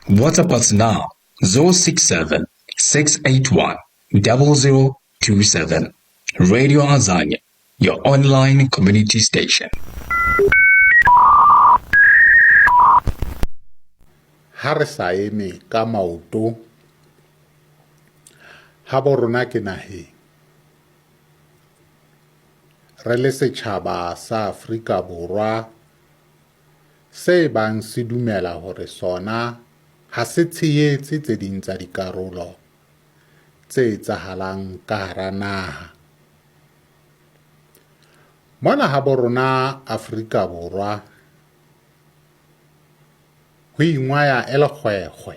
WhatsApp us now 067 681 0027. Radio Azania, your online community station. Ha re sa eme ka maoto habo rona ke naheng re le setjhaba sa Afrika Borwa se bang se dumela hore sona ha se tshehetse tse ding tsa dikarolo tse etsahalang ka hara naha. Mona habo rona Afrika Borwa ho ingwaya e le kgwekgwe.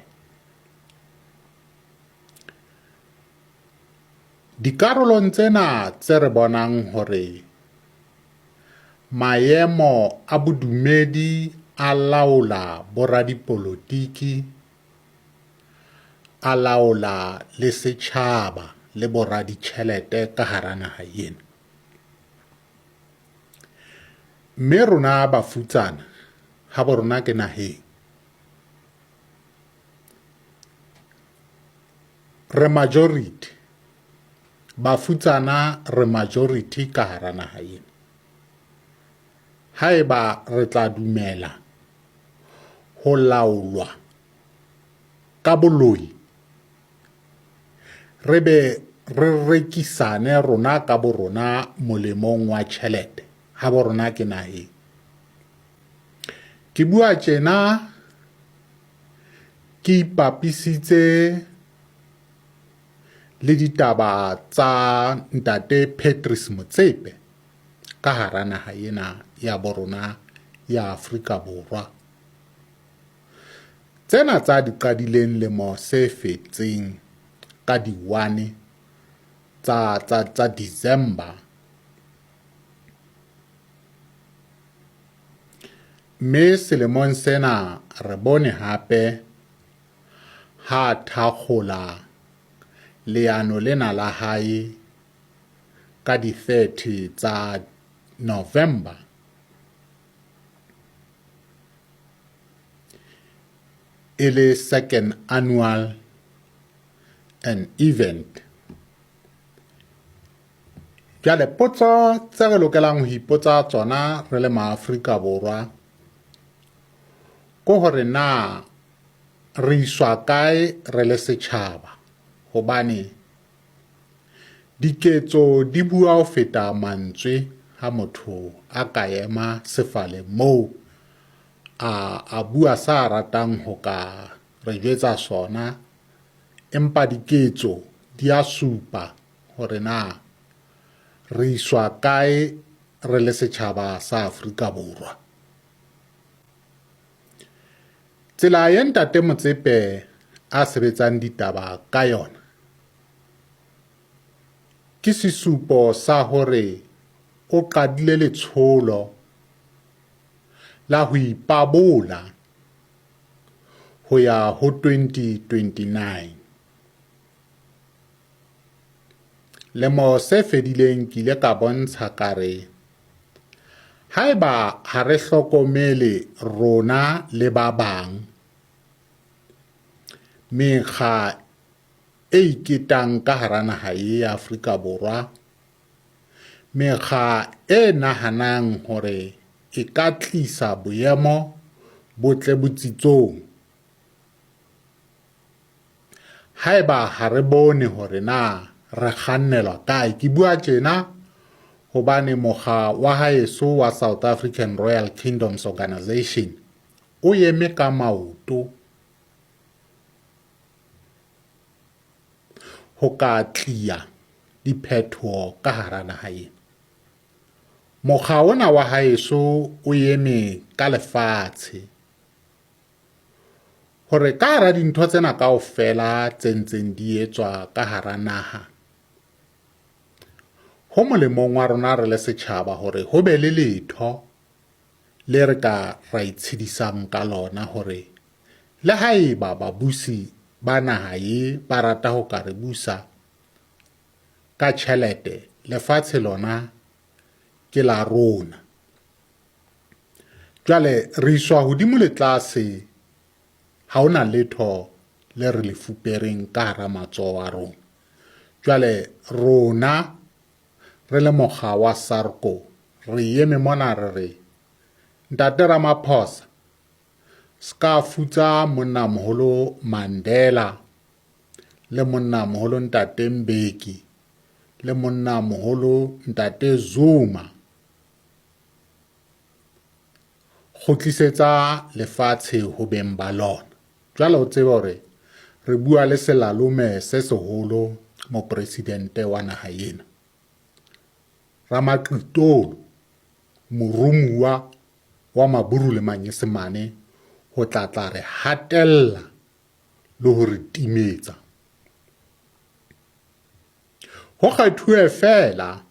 Dikarolong tsena tse re bonang hore Maemo a bodumedi a laola boradipolotiki, a laola le setjhaba le boraditjhelete ka hara naha ena. Mme rona bafutsana ha bo rona ke naheng. Re majority Bafutsana re majority ka hara naha ena. Haeba re tla dumela ho laolwa ka boloi, re be re rekisane rona ka borona molemong wa tjhelete, ha bo rona ke naheng. Ke bua tjena ke ipapisitse le ditaba tsa ntate Patrice Motsepe ka hara naha ena ya borona ya Afrika Borwa. Tsena tsa di qadileng lemo se fetseng ka di-1 tsa December mme selemong sena re bone hape ha a thakgola leano lena la hae ka di-30 tsa November. E le second annual an event. Jwale potso tse re lokelang ho ipotsa tsona re le Maafrika Borwa ke hore na re iswa kae re le setjhaba hobane diketso di bua ho feta mantswe ha motho a ka ema sefaleng moo a, a bua sa ratang ho ka re jwetsa sona empa diketso di a supa hore na re iswa kae re le setjhaba sa Afrika Borwa. Tsela ye Ntate Motsepe a sebetsang ditaba ka yona ke sesupo sa hore o qadile letsholo la ho ipabola ho ya ho 2029. Lemo se fedileng ke ile ka bontsha ka re haeba ha re hlokomele rona le ba bang mekga e iketang ka hara naha ye ya Afrika Borwa, mekga e nahanang hore e ka tlisa boemo bo tle botsitsong. Haeba ha re bone hore na re kgannelwa kae, ke bua tjena hobane mokga wa haeso wa South African Royal Kingdoms Organisation o eme ka maoto ho ka tlia diphethoho ka hara naha ena. Mokga ona wa haeso o eme ka lefatshe Hore ka hara dintho tsena kaofela tse ntseng di etswa ka hara naha, ho molemong wa rona re le setjhaba hore ho be le letho le re ka ra itshedisang ka lona hore le haeba babusi ba naha ye ba rata ho ka re busa ka tjhelete, lefatshe lona ke la rona. Jwale re iswa hodimo le tlase Ha hona letho le re le fupereng ka hara matsoho a rona. Jwale rona re le mokga wa SARCO re eme mona re re, Ntate Ramaphosa, ska futsa monnamoholo Mandela le monnamoholo Ntate Mbeki le monnamoholo Ntate Zuma. Kgutlisetsa lefatshe ho beng ba lona. Jwale o tsebe hore re bua le selalome se seholo mopresidente wa naha ena. Ramaqitolo, morumuwa wa Maburu le Manyesemane ho tla tla re hatella le ho re timetsa. Ho kgethuwe feela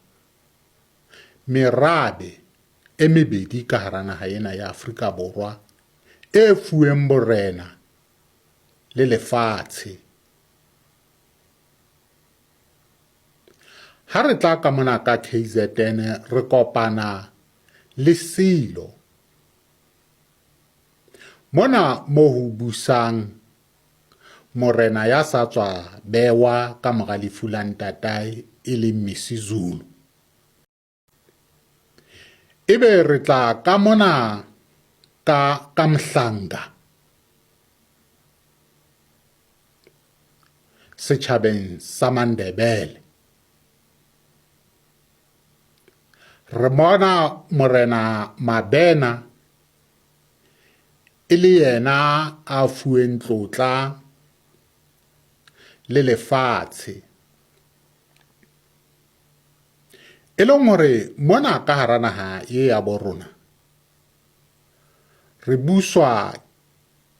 merabe e mebedi ka hara naha ena ya Afrika Borwa e fuweng borena le lefatshe. Ha re tla ka mona ka KZN re kopana le silo. Mona mo ho busang morena ya sa tswa bewa ka mora lefu la ntatae e leng Misizulu. Ebe re tla ka mona ka ka Mhlanga setjhabeng sa Mandebele. Re bona morena Mabena e le yena a fuweng tlotla le lefatshe. E leng hore mona ka hara naha ye ya bo rona re buswa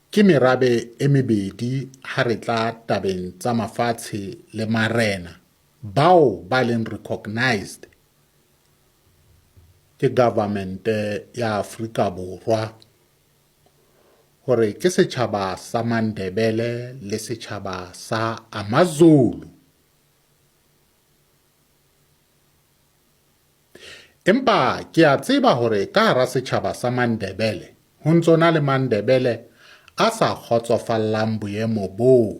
ke merabe e mebedi ha re tla tabeng tsa mafatshe le marena bao ba leng recognized ke government ya Afrika Borwa hore ke setjhaba sa Mandebele le setjhaba sa Amazulu. Empa ke a tseba hore ka hara setjhaba sa Mandebele ho ntso na le Mandebele a sa kgotsofallang boemo boo.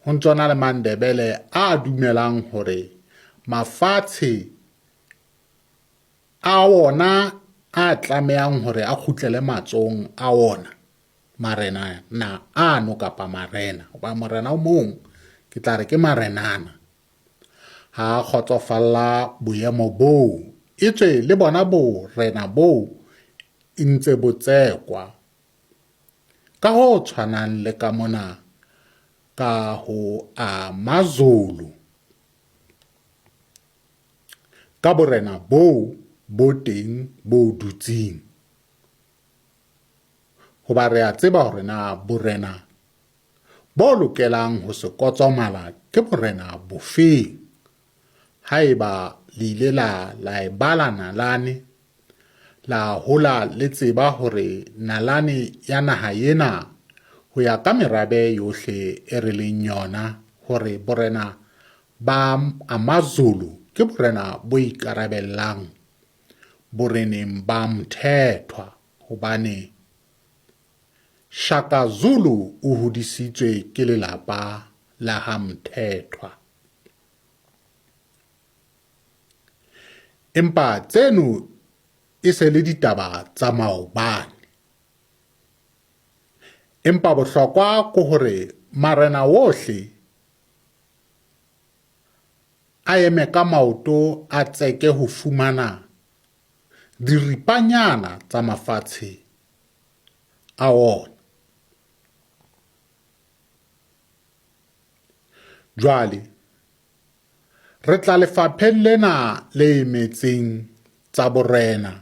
Ho ntso na le Mandebele a dumelang hore mafatshe a ona a tlamehang hore a kgutlele matsohong a ona marena na ano kapa marena hoba morena o mong ke tla re ke marenana ha a kgotsofalla boemo boo etswe le bona borena boo e ntse bo tsekwa ka ho tshwanang le ka mona ka ho Amazulu ka borena boo bo teng bo dutseng hoba re a tseba hore na borena bo lokelang ho se kotsomala ke borena bofeng. Haeba le ile la la e bala nalane, la hola le tseba hore nalane ya naha ena ho ya ka merabe yohle e re leng yona hore borena ba Amazulu ke borena bo ikarabellang boreneng ba Mthethwa hobane Shaka Zulu o hodisitswe ke lelapa la ha Mthethwa. Empa tseno e se le ditaba tsa maobane. Empa bohlokwa ke hore marena wohle a eme ka maoto a tseke ho fumana diripanyana tsa mafatshe a ona. Jwale re tla lefapheng lena le emetseng tsa borena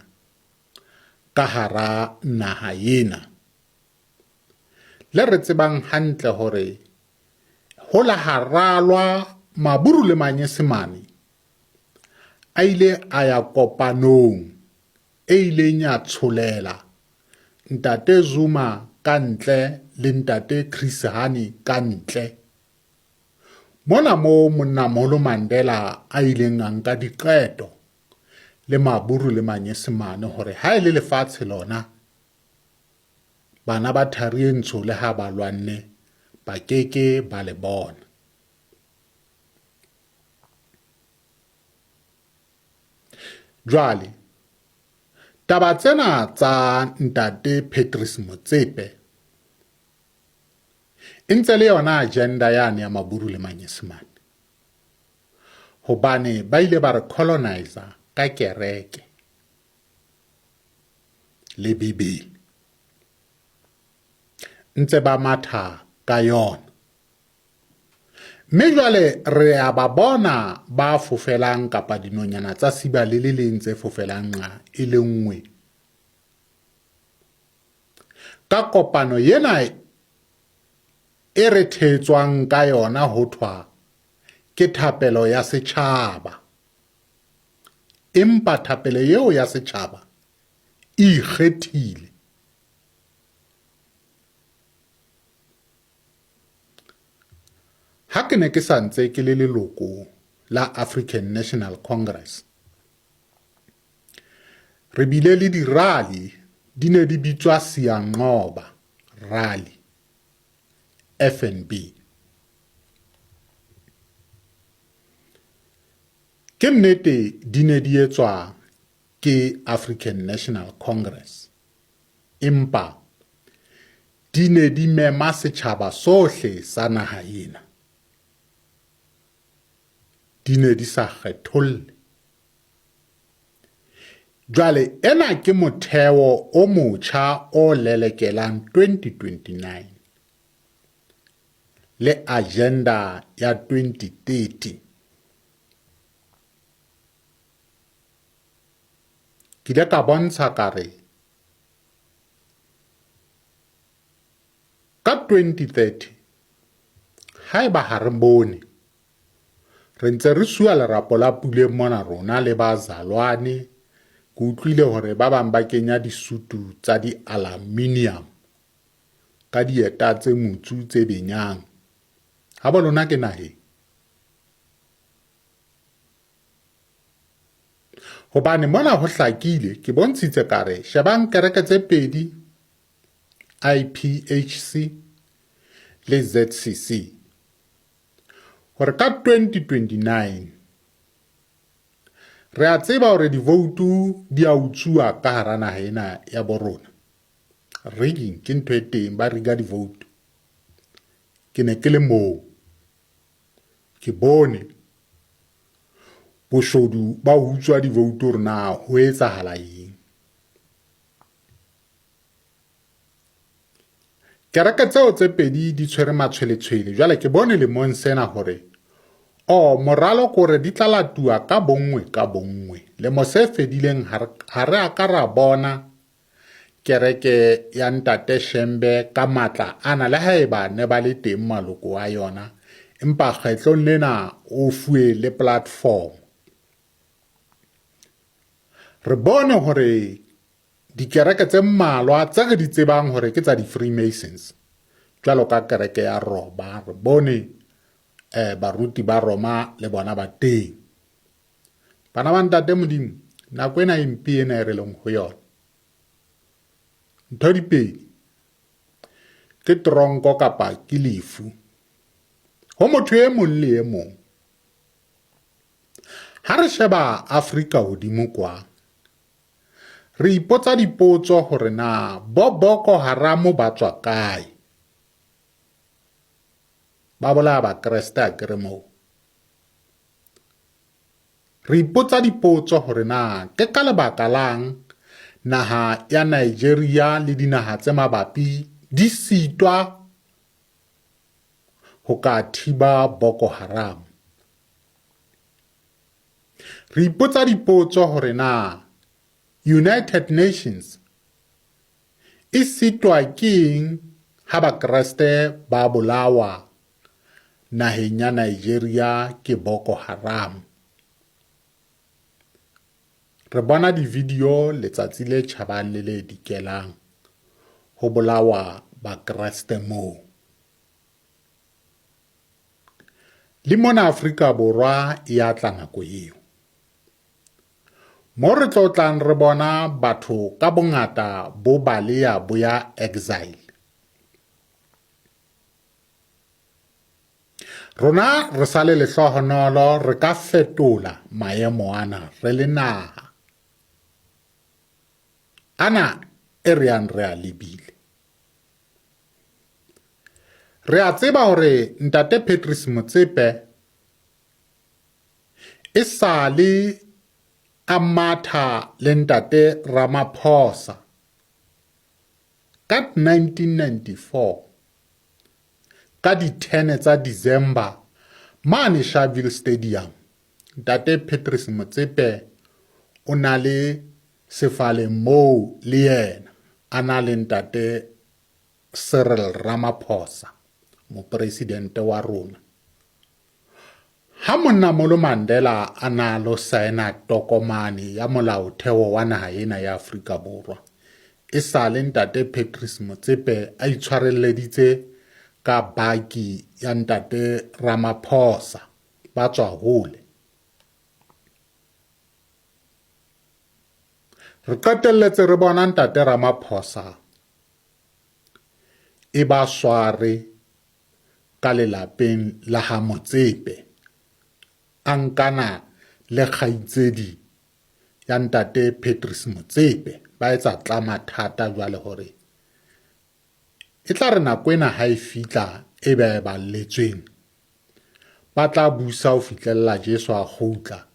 ka hara naha ena, le re tsebang hantle hore ho la ha ralwa Maburu le Manyesemane a ile a ya kopanong e ileng ya tsholela Ntate Zuma ka ntle le Ntate Chris Hani ka ntle. Mona moo monnamoholo Mandela a ileng a nka diqeto le Maburu le Manyesemane hore ha e le lefatshe lona Bana ba thari e ntsho le ha ba lwanne ba ke ke ba le bona. Jwale taba tsena tsa ntate Patrice Motsepe e ntse le yona agenda yane ya Maburu le Manyesemane, hobane ba ile ba re colonizer ka kereke le Bibele, ntse ba matha ka yona. Mme jwale re a ba bona ba fofelang kapa dinonyana tsa siba le le leng tse fofelang nqa e le nngwe. Ka kopano ena e re thetswang ka yona ho thwa ke thapelo ya setjhaba. Empa thapelo eo ya setjhaba e ikgethile. Ha ke ne ke sa ntse ke le leloko la African National Congress, re bile le di-rally, di ne di bitswa Siyanqoba Rally, FNB. Ke nnete di ne di etswa ke African National Congress, empa di ne di mema setjhaba sohle sa naha ena. Di ne di sa kgetholle. Jwale ena ke motheo o motjha o lelekelang 2029 le agenda ya 2030. Ke ile ka bontsha ka re ka 2030 haeba ha re bone re ntse re sua lerapo la puleng mona rona le bazalwane, ke utlwile hore ba bang ba kenya disutu tsa di-aluminium ka dieta tse motsu tse benyang. Ha bo lona ke naheng. Hobane mona ho hlakile, ke bontshitse ka re shebang kereke tse pedi, IPHC le ZCC, hore ka 2029 re a tseba hore divoutu di a utsuwa ka hara naha ena ya borona. Rigging ke ntho e teng, ba riga divoutu. Ke ne ke le moo, ke bone boshodu ba ho utswa divoutu hore na ho etsahala eng. Kereke tseo tse pedi di tshwere matshweletshwele. Jwale ke bone lemong sena hore o moralo ke hore di tla latuwa ka bonngwe ka bonngwe. Lemo se fedileng ha re a ka ra bona kereke ya Ntate Shembe ka matla ana le haeba ne ba le teng maloko a yona, empa kgetlong lena o fuwe le platform. Re bone hore dikereke tse mmalwa tse re di tsebang hore ke tsa di-Freemasons, jwalo ka kereke ya Roma, re bone baruti ba Roma le bona ba teng. Bana ba Ntate Modimo, nako ena e mpe ena e re leng ho yona, ntho di pedi, ke tronko kapa ke lefu ho motho e mong le e mong. Ha re sheba Afrika hodimo kwa, re ipotsa dipotso hore na bo Boko Haram ba tswa kae? Ba bolaya Bakreste akere moo. Re ipotsa dipotso hore na ke ka lebaka lang naha ya Nigeria le dinaha tse mabapi di sitwa ho ka thiba Boko Haram. Re ipotsa dipotso hore na United Nations e sitwa ke eng ha Bakreste ba bolawa naheng ya Nigeria ke Boko Haram. Re bona di-video letsatsi le tjhabang le le dikelang ho bolawa Bakreste moo. Le mona Afrika Borwa e a tla nako eo. Mo re tlo tlang re bona batho ka bongata bo baleya bo ya exile. Rona re sa le lehlohonolo re ka fetola maemo ana re le naha. Ana e re yang re a lebile. Re a tseba hore Ntate Patrice Motsepe e sale a matha le Ntate Ramaphosa ka 1994 ka di-10 tsa December mane Sharpeville Stadium. Ntate Patrice Motsepe o na le sefaleng moo le yena a na le Ntate Cyril Ramaphosa, mopresidente wa rona. Ha Monnamolo Mandela a na lo saena tokomane ya molaotheo wa naha ena ya Afrika Borwa, e sale Ntate Patrice Motsepe a itshwarelleditse ka baki ya Ntate Ramaphosa, ba tswa hole. Re qetelletse re bona Ntate Ramaphosa e ba sware ka lelapeng la ha Motsepe, a nkana le kgaitsedi ya Ntate Patrice Motsepe, ba etsa tlama thata jwale hore e tla re nako ena ha e fihla e ba e balletsweng, ba tla busa ho fihlella Jesu a kgutla.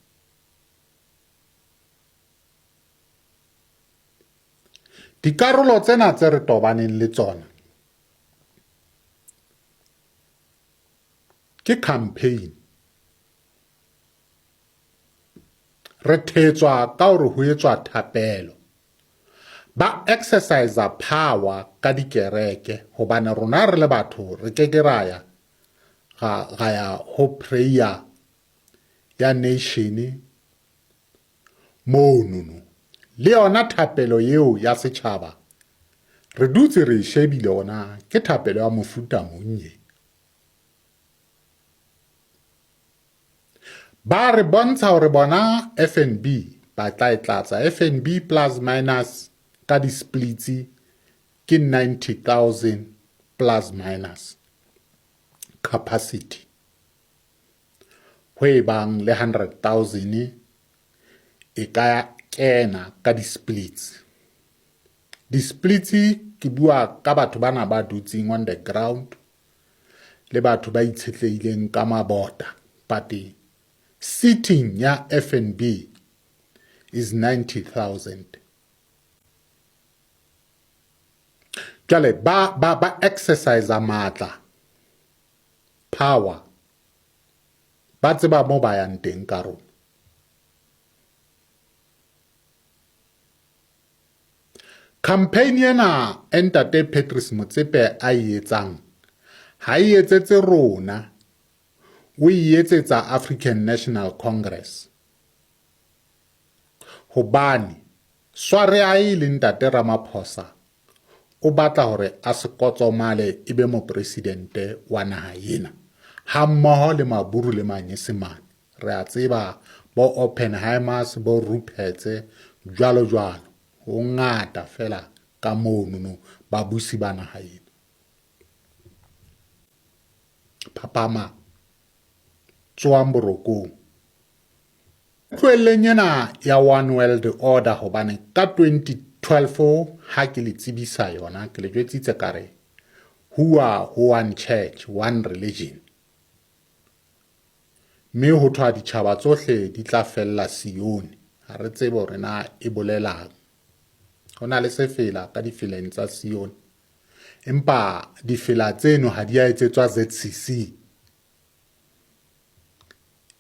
Dikarolo tsena tse re tobaneng le tsona ke campaign. Re thetswa ka hore ho etswa thapelo. Ba exercise power ka dikereke hobane rona re le batho re ke ke ra ya ga ya ho prayer ya nation monono. Le yona thapelo eo ya setjhaba re dutse re e shebile ona ke thapelo ya mofuta mong ye. Ba re bontsha hore bona FNB ba tla e tlatsa FNB plus minus ka di-splits ke 90,000 plus minus capacity. Ho e bang le 100,000 e ka kena ka di-splits. Di-splits ke bua ka batho bana ba dutseng on the ground le batho ba itshetlehileng ka mabota, but sitting ya FNB is 90,000. Jwale ba ba ba exercise matla power ba tseba mo ba yang teng ka rona. Campaign ena e Ntate Patrice Motsepe a e etsang ha e etsetse rona, o e etsetsa African National Congress. Hobane Swareae le Ntate Ramaphosa o batla hore a se kotsomale e be mopresidente wa naha ena hammoho le Maburu le Manyesemane. Re a tseba bo Oppenheimers, bo Ruperts, jwalo jwalo. Ho ngata fela ka monono babusi ba naha ena. Phaphama, tsoang borokong. Tlohelleng ena ya One World Order hobane ka 2012 ha ke le tsebisa yona ke le jwetsitse ka re huwa ho one church, one religion. Mme ho thwa ditjhaba tsohle di tla fella Sione. Ha re tsebe hore na e bolelang. Ho na le sefela ka difeleng tsa Sione. Empa difela tseno ha di a etsetswa ZCC.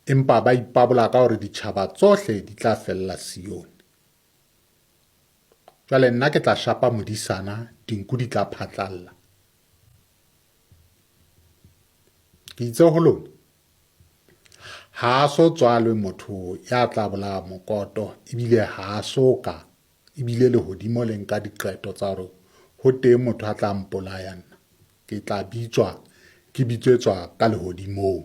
Empa ba ipabola ka hore ditjhaba tsohle di tla fella Sione. Jwale nna ke tla shapa modisana, dinku di tla phatlalla. Ke itse ho lona, ha a so tswalwe motho ya tla bolaya mokoto ebile ha a so ka ebile lehodimo le nka diqeto tsa hore ho teng motho a tla mpolaya nna. Ke tla bitswa ke bitswetswa ka lehodimong.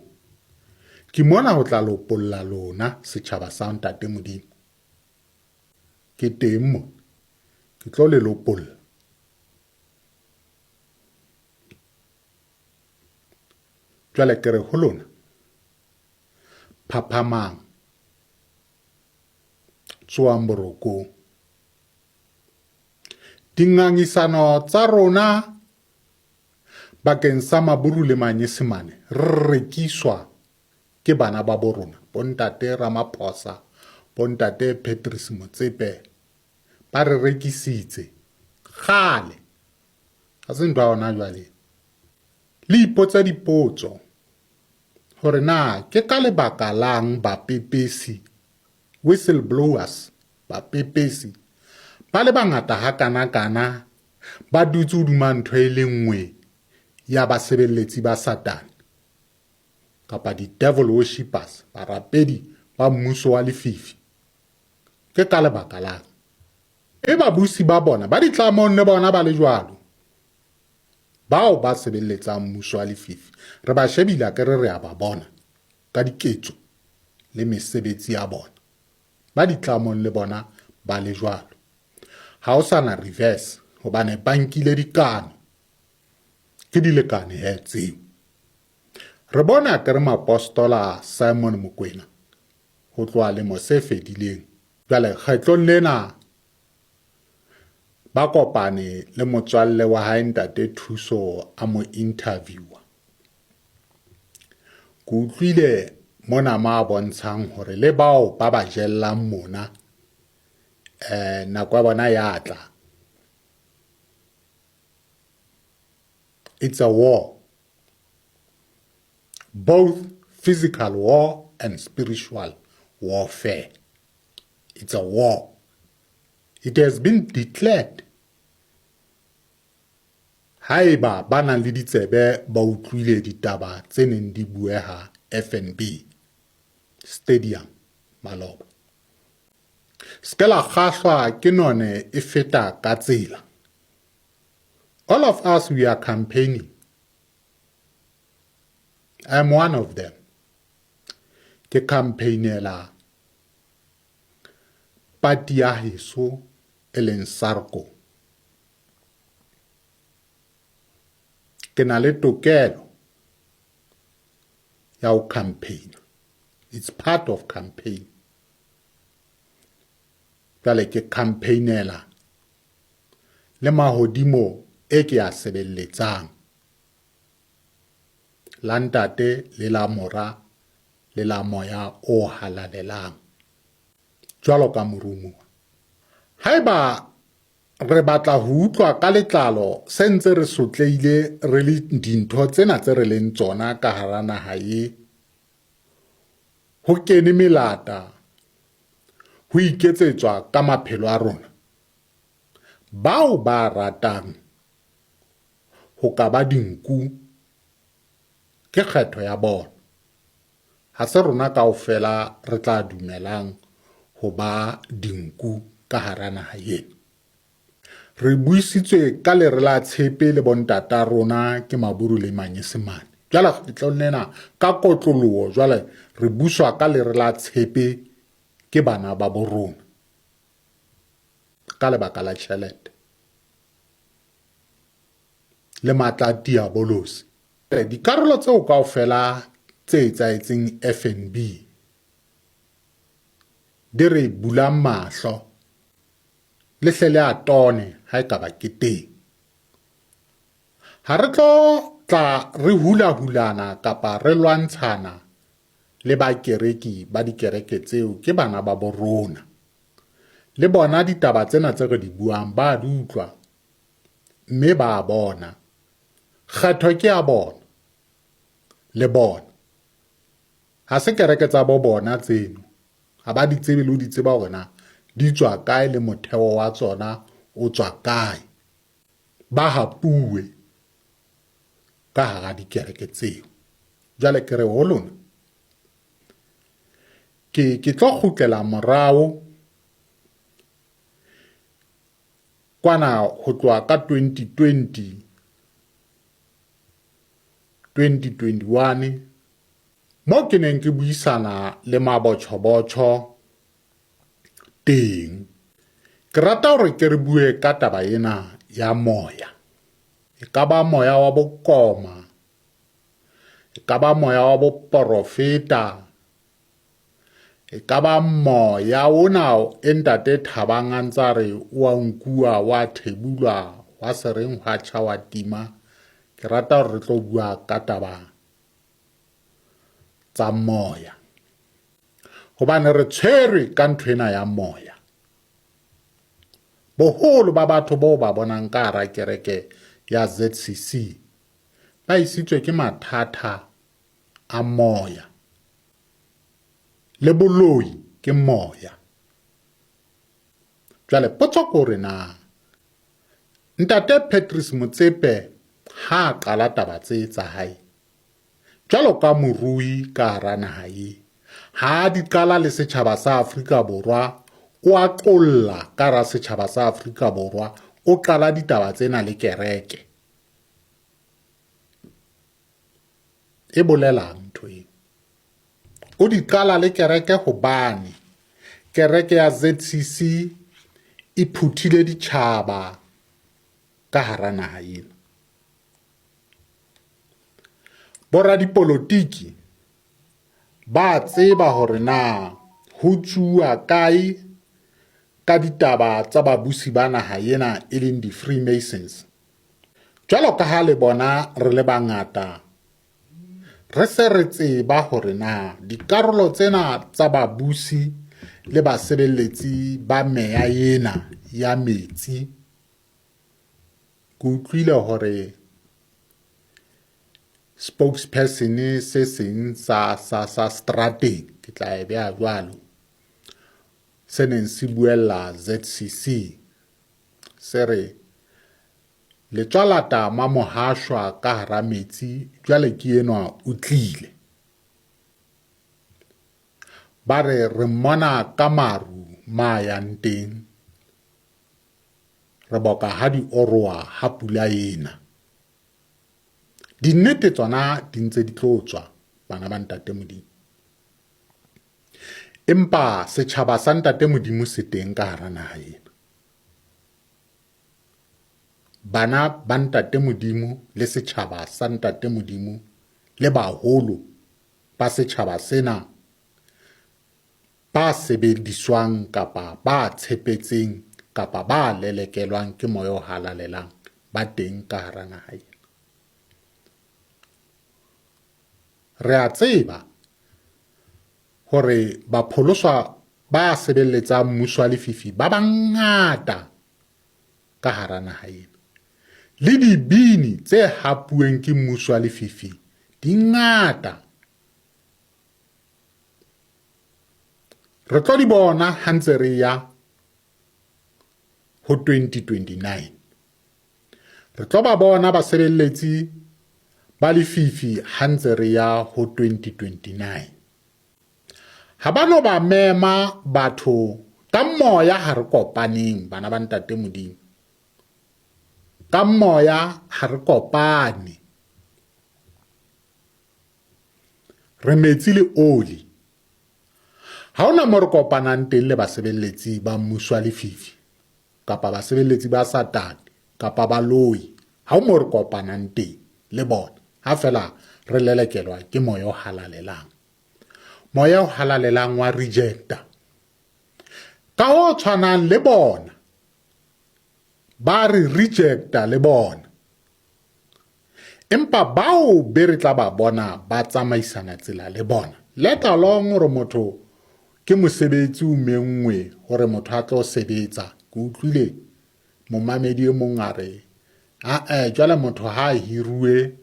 Ke mona ho tla lopolla lona setjhaba sa Ntate Modimo. Ke teng mo. Ke tlo le lopolla. Jwale ke re ho lona, phaphamang, tsoang borokong. Dingangisano tsa rona bakeng sa Maburu le Manyesemane re rekiswa ke bana ba bo rona, bontate Ramaphosa, bontate Patrice Motsepe, ba re rekisitse kgale. Ga se ntho ya hona jwale. Le ipotse dipotso hore na ke ka lebaka lang bapepesi, whistleblowers, bapepesi ba le bangata hakana-kana ba dutse hodima ntho e le nngwe ya basebeletsi ba Satane kapa di-devil worshippers, barapedi ba mmuso wa lefifi. Ke ka lebaka lang? E babusi ba bona ba ditlamong le bona ba le jwalo. Bao ba sebeletsang mmuso wa lefifi re ba shebile akere re a ba bona ka diketso le mesebetsi ya bona. Ba ditlamong le bona ba le jwalo. Ha o sa na reverse hobane ba nkile dikano. Ke dilekane he tseo. Re bone akere mapostola Simon Mokwena ho tloha lemo se fedileng. Jwale kgetlong lena ba kopane le motswalle wa hae ntate Thuso a mo interviewer. Ke utlwile mona ma bontshang hore le bao ba ba jellang mona eh nako ya bona ya tla. It's a war. Both physical war and spiritual warfare. It's a war. It has been declared. Haeba ba nang le ditsebe ba utlwile ditaba tse neng di bueha FNB Stadium maloba. Se ke la kgahlwa ke none e feta ka tsela. All of us we are campaigning. I am one of them. Ke campaignela party ya heso e leng Sarko. Ke na le tokelo ya ho campaign. It's part of campaign. Jwale ke campaignela le mahodimo e ke a sebelletsang. La Ntate le la Mora le la Moya o Halalelang. Jwalo ka morumuwa. Haeba re batla ho utlwa ka letlalo se ntse re sotlehile re le dintho tsena tse re leng tsona ka hara naha ye, ho kene melata, ho iketsetswa ka maphelo a rona, bao ba ratang ho ka ba dinku ke kgetho ya bona. Ha se rona kaofela re tla dumelang ho ba dinku ka hara naha ena. Re buisitswe ka lere la tshepe le bontata rona ke Maburu le Manyesemane. Jwale kgetlong lena ka kotloloho jwale re buswa ka lere la tshepe ke bana ba bo rona ka lebaka la tjhelete le matla a diabolosi. Dikarolo tseo kaofela tse etsahetseng FNB di re bulang mahlo le hle le a tone ha ekaba ke teng. Ha re tlo tla re hula-hulana kapa re lwantshana le bakereki ba dikereke tseo ke bana ba bo rona. Le bona ditaba tsena tse re di buang ba di utlwa mme ba bona. Kgetho ke ya bona le bona. Ha se kereke tsa bo bona tseno. Ha ba di tsebe le ho di tseba hore na di tswa kae le motheo wa tsona o tswa kae. Ba hapuwe ka hara dikereke tseo. Jwale ke re ho lona, ke ke tlo kgutlela morao kwana ho tloha ka 2020 2021 mo ke neng ke buisana le mabotjhobotjho teng. Ke rata hore ke re bue ka taba ena ya moya. E ka ba moya wa bokoma, e ka ba moya wa boporofeta, e ka ba moya ona e ntate Thabang a ntsa re o a nkuwa wa thebulwa wa se reng hwa tjha wa tima. Ke rata hore re tlo bua ka taba tsa moya hobane re tshwerwe ka ntho ena ya moya. Boholo ba batho bao ba bonang ka hara kereke ya ZCC ba isitswe ke mathata a moya le boloi ke moya. Jwale potso ke hore na Ntate Patrice Motsepe ha a qala taba tse tsa hae jwalo ka morui ka hara naha ye, ha a di qala le setjhaba sa Afrika Borwa, o a qolla ka hara setjhaba sa Afrika Borwa, o qala ditaba tsena le kereke. E bolelang ntho eo? O di qala le kereke hobane kereke ya ZCC e phuthile ditjhaba ka hara naha ena. Boradipolotiki ba tseba hore na ho tsuwa kae ka ditaba tsa babusi ba naha ena e leng di-Freemasons. Jwalo ka ha le bona re le bangata re se re tseba hore na dikarolo tsena tsa babusi le basebeletsi ba meya ena ya metsi. Ke utlwile hore spokesperson se seng sa sa sa strateng ke tla e beha jwalo se neng se buella ZCC se re letswalata mamohashwa ka hara metsi jwale ke enwa o tlile. Ba re re mmona ka maru ma yang teng re boka ha di oroa ha pula ena. Dinnete tsona di ntse di tlo tswa bana ba Ntate Modimo. Empa setjhaba sa Ntate Modimo se teng ka hara naha ena. Bana ba Ntate Modimo le setjhaba sa Ntate Modimo le baholo ba setjhaba sena ba sebediswang kapa ba tshepetseng kapa ba lelekelwang ke Moya o Halalelang ba teng ka hara naha ena. Re a tseba hore bapholoswa ba sebeletsang mmuso wa lefifi ba bangata ka hara naha ena. Le dibini tse hapuweng ke mmuso wa lefifi di ngata. Re tlo di bona ha ntse re ya ho 2029. Re tlo ba bona basebeletsi ba lefifi ha ntse re ya ho 2029. Ha ba no ba mema batho ka moya ha re kopaneng bana ba Ntate Modimo. Ka moya ha re kopane. Re metsi le oli. Ha hona mo re kopanang teng le basebeletsi ba mmuso wa lefifi kapa basebeletsi ba Satane kapa baloi. Ha ho mo re kopanang teng le bona ha fela re lelekelwa ke moya o halalelang. Moya o halalelang wa rejecta. Ka ho tshwanang le bona ba re rejecta le bona. Empa bao be re tla ba bona ba tsamaisana tsela le bona. Let alone hore motho ke mosebetsi o menngwe hore motho a tlo sebetsa. Ke utlwile momamedi e mong a re a-e jwale motho ha a hiruwe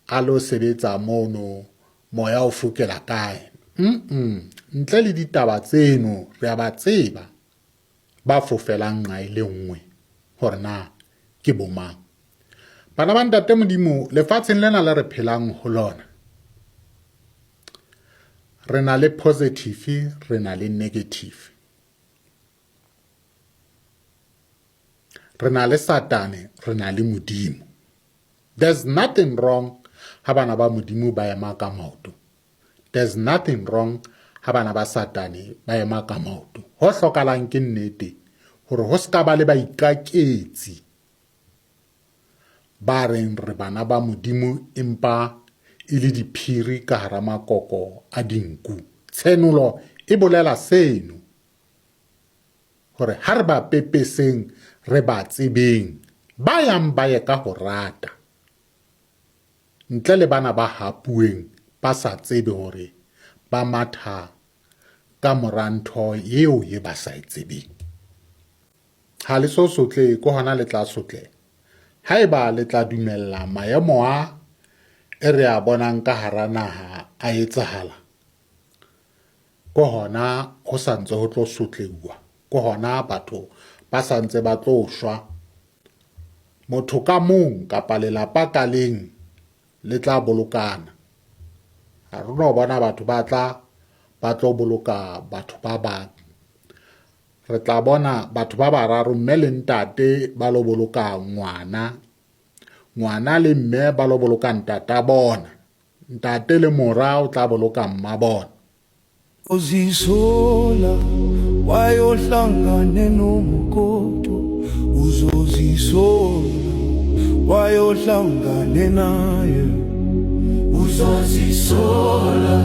a lo sebetsa mono moya o fokela kae? Mm ntle le ditaba tseno re a ba tseba ba fofelang nqa e le nngwe hore na ke bomang. Bana ba Ntate Modimo, lefatsheng lena le re phelang ho lona, re na le positive, re na le negative. Re na le Satane, re na le Modimo. There's nothing wrong ha bana ba Modimo ba ema ka maoto. There's nothing wrong ha bana ba Satane ba ema ka maoto. Ho hlokalang ke nnete. Hore ho se ka ba le baikaketsi ba reng re bana ba Modimo empa e le diphiri ka hara makoko a dinku. Tshenolo e bolela seno, hore ha re ba pepeseng re ba tsebeng, ba yang ba ye ka ho rata, ntle le bana ba hapuweng ba sa tsebe hore ba matha ka mora ntho eo ye ba sa e tsebeng. Ha le so sotlehe, ke hona le tla sotleha. Haeba le tla dumella maemo a e re a bonang ka hara naha a etsahala, ke hona ho sa ntse ho tlo sotleuwa, ke hona batho ba sa ntse ba tlo shwa. Motho ka mong kapa lelapa ka leng le tla bolokana. Ha re no bona batho ba tla ba tlo boloka batho ba bang. Re tla bona batho ba bararo, mme le ntate ba lo boloka ngwana, ngwana le mme ba lo boloka ntata bona, ntate le mora o tla boloka mma bona. Uzozisola wayohlangane noMokoto, uzozisola wayohlangane naye, uzozisola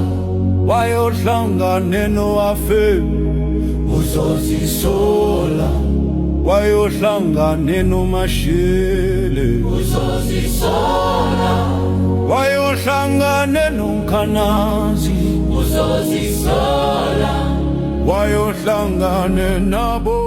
wayohlangane noAfe, uzozisola wayohlangane noMashele, uzozisola wayohlangane noNkhanazi, uzozisola wayohlangane nabo.